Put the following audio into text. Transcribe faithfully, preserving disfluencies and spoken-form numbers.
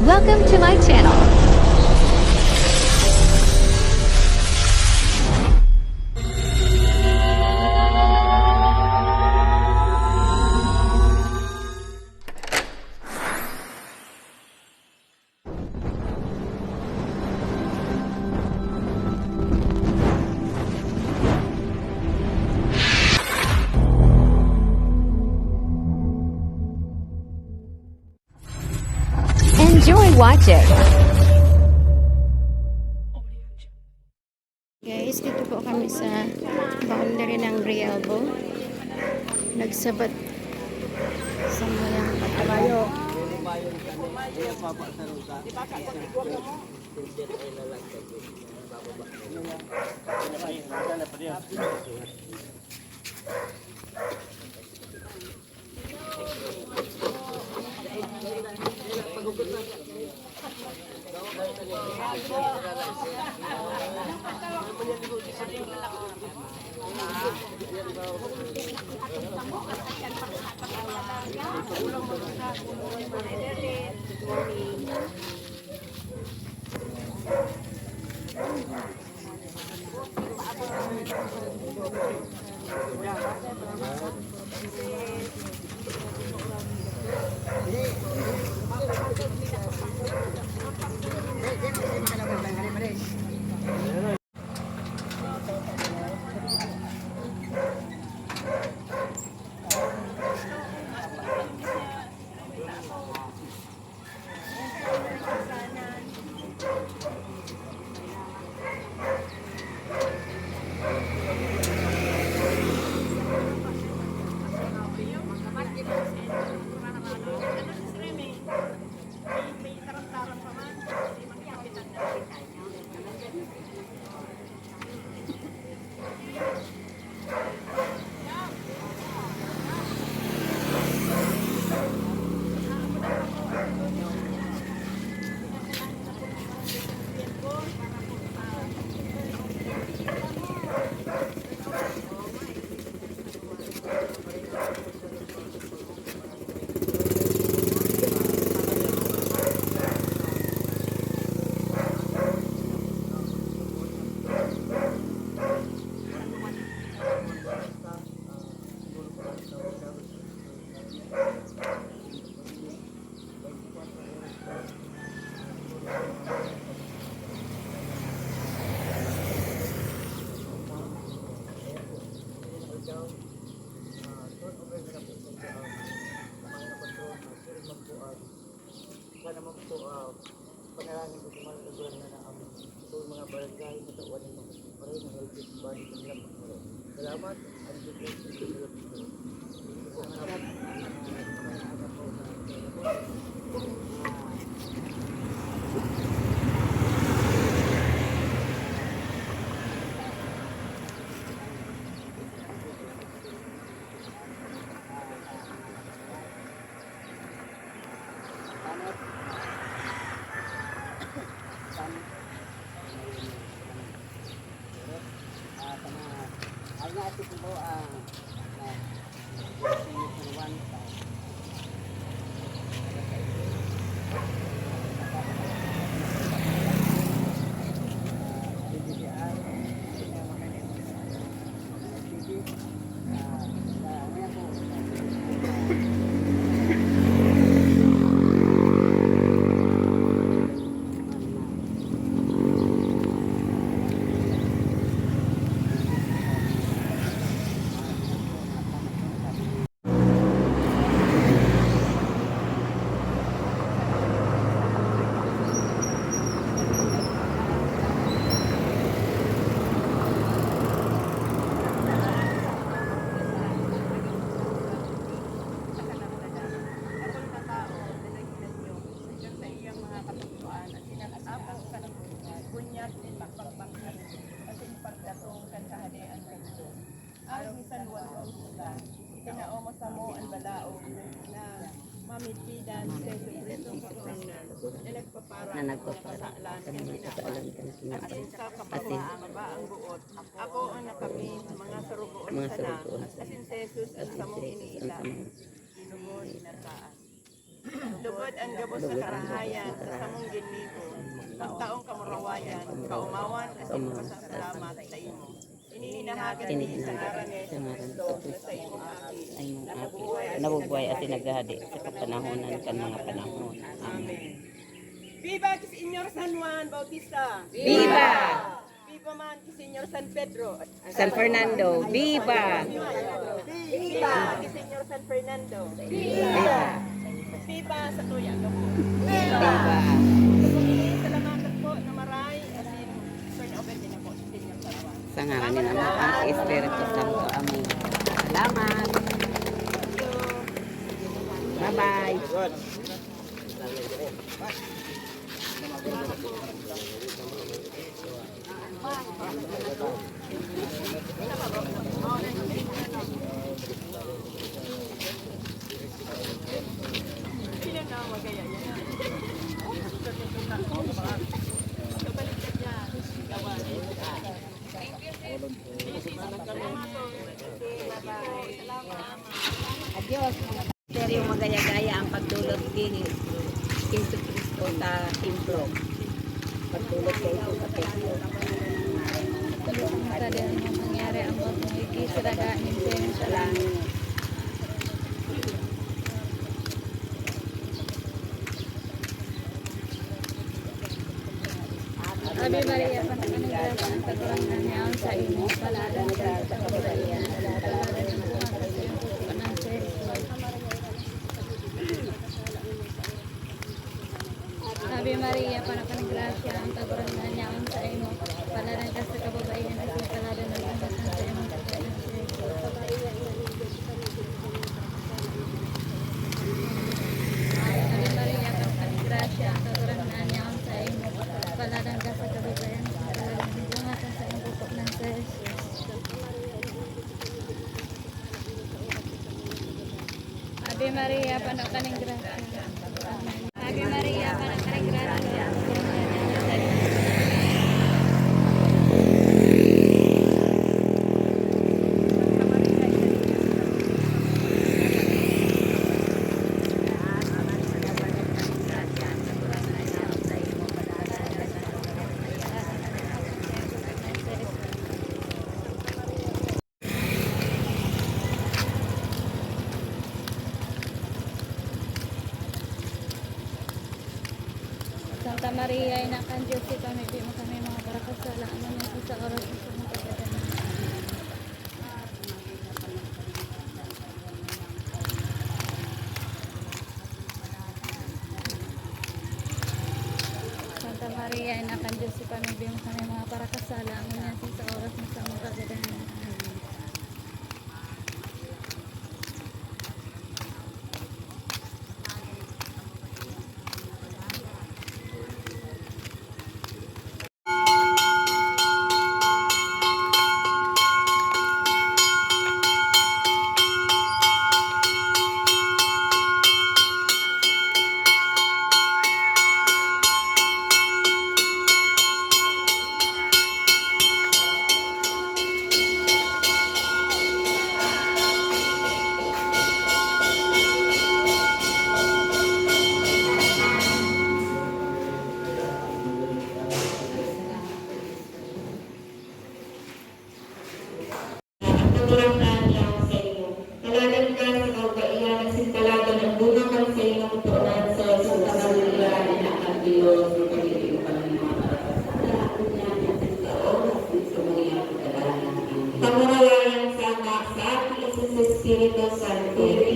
Welcome to my channel. Enjoy watching. Guys, dito po kami sa boundary ng Realbo. Nagsabat sa mayang patayo. Kaya naman po, ah, panalangin ko sa mga lugar na naabot. Itong mga barangay, sa Tauan ng mga Pare, na healthy body, sa hirap magmuro. Salamat, ang Diyos ay sa mga lugar. Ang San Juan Bautista, itinao mo samo an balaog na mamidbidan si Jesu-Cristo sa krus, na nagpapara kan mga kasalan kan tinawan, asin sa kapamahang ba ang buot. Akoon na kami mga sarugoon sana, asin si Jesus an samong iniila, ginugod, inataas. Lugod an gabos na karahayan sa samong ginmigo, pagtaong kamurawayan, kaomawan, asin pasasalamat sa imo. Ini hinahagad mi sa ngaran ni Jesus Cristo, na sa imong Aki, na nabubuhay asin naghahade sa kapanahonan kan mga panahon. Amen. Viva ki Señor San Juan Bautista! Viva! Viva man ki Señor San Pedro! San Fernando! Viva! Viva ki Señor San Fernando! Viva! Viva sa tuya! Viva! Sige, salamatan po na maray, asin turn over din ako sa Señor San Juan. Sa ngaran ni Ama, Anak, Espiritu Santo. Amen. Salamat. Bye-bye. Adios. Misteryo magaya-gaya ang pagdulot ki Jesu-Cristo sa templo. Pagdulot kaiso sa templo. Ano ang kada ang mangyari ang mga pumigil sa daga nin sa langit? Ave Maria, panakan nin grasya, ang Kagurangnan yaon saimo, paladan ka sa kababaihan, paladan an bunga kan saimong puso na si Jesus. Ave Maria, panakan nin grasya, ang Kagurangnan yaon saimo, paladan ka sa kababaihan, asin paladan an bunga kan saimong puso na si Jesus. Ave Maria, panakan nin grasya, ang Kagurangnan yaon saimo. Paladan ka sa kababaihan, paladan an bunga kan saimong puso na si Jesus. Ave Maria, panakan nin grasya. Amen. Ave Maria, panakan nin grasya. Santa Maria, Ina kan Dios, ipamibi mo kami mga parakasala, nganing sa oras na sa mga kagadanan. Santa Maria, Ina kan Dios, ipamibi mo kami mga parakasala, nganing sa oras na sa mga kagadanan. Amen. Kagurangnan yaon saimo. Paladan ka sa kababaihan, asin paladan an bunga kan saimong puso na si Jesus. Santa Maria, Ina kan Dios, ipamibi mo kami mga parakasala, nganing sa oras na sa mga kagadanan. Amen. Kamurawayan sa Ama, sa Anak, asin sa Espiritu Santo.